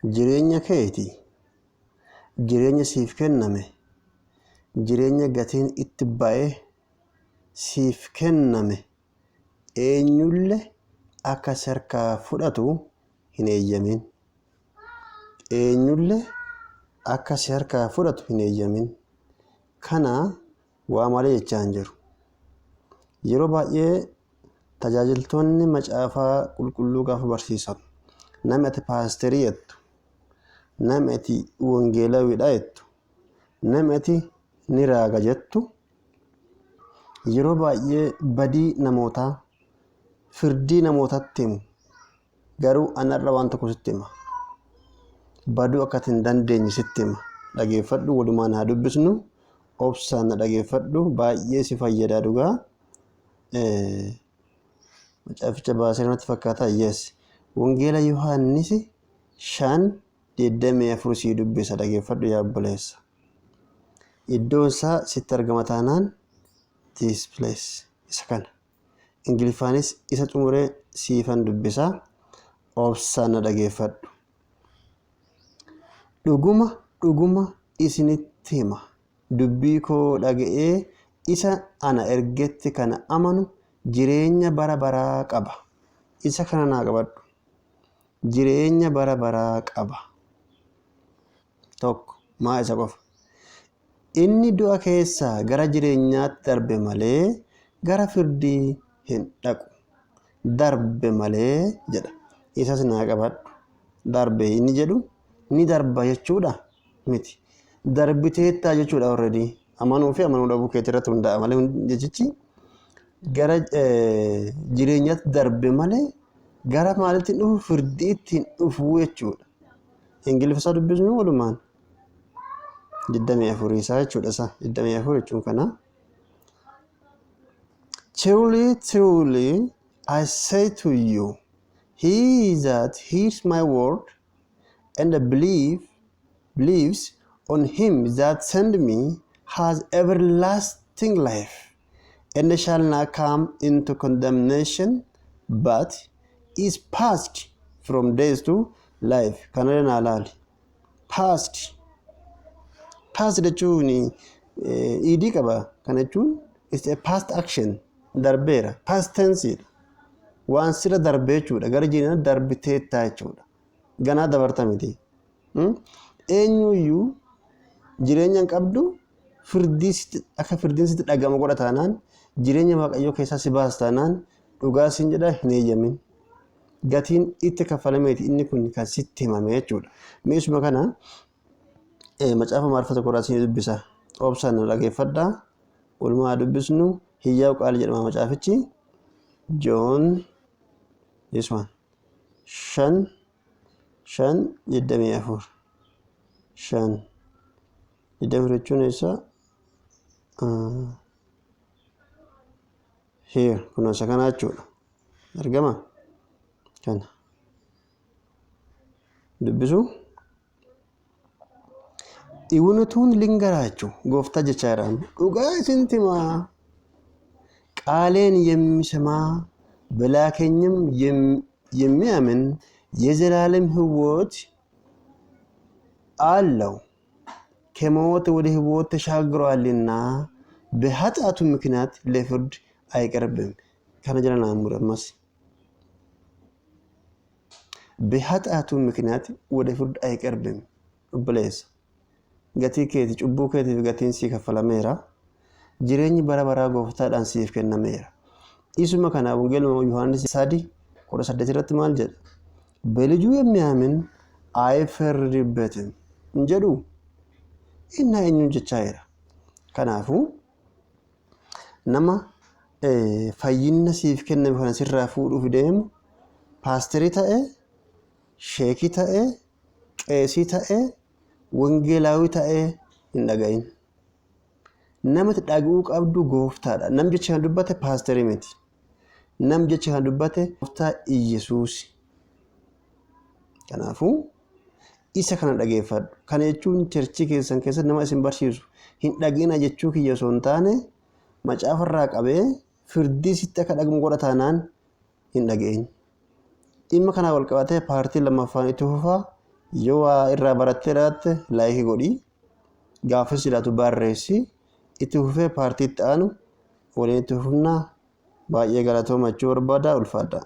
Jireenya keeti, jireenya siif kenname, jireenya gatiin itti ba'e siif kenname eenyullee akka si harkaa fudhatu hin eeyyamin. Eenyullee akka si harkaa fudhatu hin eeyyamin. Kana waa malee jechaa hin jiru. Yeroo baay'ee tajaajiltoonni Macaafaa Qulqulluu gaafa barsiisan, namni ati paasterii jettu, namni ati wangeelawiidha jettu, namni ati ni raaga jettu, yeroo baay'ee badii namootaa, firdii namootatti himu. Garuu anarra waan tokko sitti hima. Baduu akka ati hin dandeenye sitti hima. Dhageeffadhu, walumaan haa dubbisnu. Obsaan na dhageeffadhu, baay'ee si fayyada dhugaa. Macaaficha baasee natti fakkaata. Yes. Wangeela Yohaannis 5:24 sii dubbisa, dhageeffadhu yaa obboleessa. Iddoon isaa sitti argama taanaan this place, isa kana. Ingiliffaanis isa xumuree siifan dubbisa. Obsaan na dhageeffadhu. Dhuguma dhuguma isinitti hima. Dubbii koo dhaga'ee isa ana ergetti kana amanu jireenya bara baraa qaba. Isa kana naa qabadhu. Jireenya bara baraa qaba. Tokko maa isa qofa. Inni du'a keessaa gara jireenyaatti darbe malee gara firdii hin dhaqu. Darbe malee jedha. Isas naa qabadhu. Darbe inni jedhu ni darba jechuudha miti. Darbiteettaa jechuudha already. Amanuu fi amanuu dhabuu keetii irratti hundaa'a malee jechichi gara jireenyaatti darbe malee gara maalitti hin dhufu? Firdiitti hin dhufu jechuudha. Ingiliffa isaa dubbisnu walumaan. 24 isaa jechuudha isa. 24 jechuun kana. Truly, truly, I say to you, he that hears my word and believes on him that sent me has everlasting life and shall not come into condemnation, but is passed from death to life. Kana naa laali. Passed. Passed jechuun ed qaba. Kana jechuun it's a past action. Darbeera. Past tense dha. Waan sira darbee jechuudha. Gara jireenya darbiteettaa jechuudha. Ganaa dabarta miti. Eenyuyyuu jireenya hin qabdu, firdii akka firdiin sitti dhagama godha taanaan, jireenya Waaqayyoo keessaa si baas taanaan, dhugaa siin jedha, hin eeyyamin. Gatiin itti kaffalameeti inni kun kan sitti himame jechuudha. Mi'isuma kana macaafa maarfa tokko irraa isin dubbisa. Obsaan na dhageeffadhaa. Walumaa dubbisnu. Hiyyaa'u Qaali jedhama macaafichi. John this one. 5 5 24. 5 24 jechuun eessa? Here, kun isa kana jechuudha. Argama? Kana. Dubbisu. እውነቱን ልንገራችሁ, gooftaa jechaa jira. Dhugaa isinitti himaa. ቃሌን የሚሰማ በላከኝም የሚያምን የዘላለም ሕይወት አለው፣ ከሞት ወደ ሕይወት ተሻግሯልና በኃጢአቱ ምክንያት ለፍርድ አይቀርብም። Kana jala naa mure ammas. በኃጢአቱ ምክንያት ወደ ፍርድ አይቀርብም። Obboleessa. Gatii keeti, cubbuu keetiif gatiin sii kaffalameera. Jireenyi bara baraa gooftaadhaan siif kennameera. Isuma kana Wangeeluma Yohaannis 3:18 irratti maal jedha? በልጁ የሚያምን አይፈርድበትም hin jedhu inni eenyuun jechaa jira. Kanaafuu nama fayyina siif kenname kana sirraa fuudhuuf deemu, paasterii ta'e, sheekii ta'e, qeesii ta'e, wangeelaawii ta'e hin dhaga'in. Namatti dhaga'uu qabdu gooftaadha. Nam jecha kana dubbate paasterii miti. Nam jecha kana dubbate gooftaa Iyyasuus. Kanaafuu isa kana dhageeffadhu. Kana jechuun church keessan keessatti nama isin barsiisu hin dhagina jechuu kiyya osoo hin taane, macaafarraa qabee firdii sitti akka dhagamu godha taanaan hin dhaga'in. Dhimma kanaa wal qabatee paartii lammaffaan itti fufaa. Yoo waa irraa barattee dhaatte like godhii. Gaafas jiraatu barreessi. Itti fufee paartii itti aanu waliin itti fufnaa. Baay'ee galatooma jechuu barbaada, ulfaadha.